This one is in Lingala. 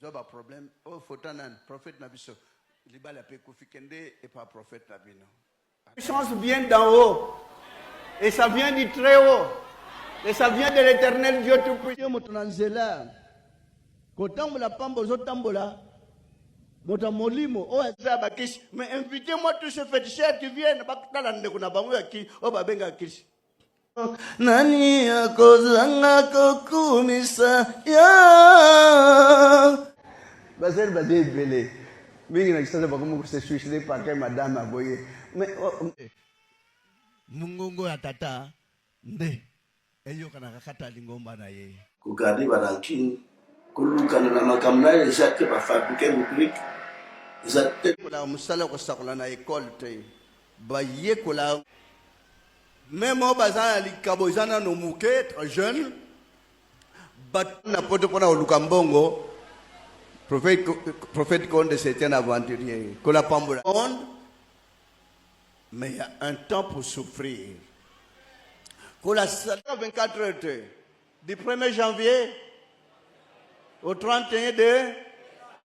Zwa ba problème oyo photo nani prophète na biso libala pe ekufi kende epa prophète na bino. Puissance vient d'en haut et ça vient du très haut et ça vient de l'éternel Dieu tout puissant. Yo moto na nzela kotambola pamba ozotambola moto ya molimo oyo aza bakisi mais invitez moi tous ces féticheurs qui viennent batala ndeko na bango ya ki oyo babengaka kisi. Nani akozanga kokumisa ya basali baza ebele mingi na kisasa bakomi kose suicide parke madame aboye mais oh, mongongo ya tata nde eyokanaka kati ya lingomba na ye. Ko garder ba rancune, kolukana na makambo nayo eza te, ba fabriquer rubrique eza te. Yekola mosala ya kosakola na ekole te, bayekola meme oyo baza na likabo eza nano moke, très jeune, bato na poto mpona koluka mbongo. Prophète, prophète Konde, c'est un aventurier. Kola pambola. Mais il y a un temps pour souffrir. Kola 24 heures te. Du 1er janvier au 31 de.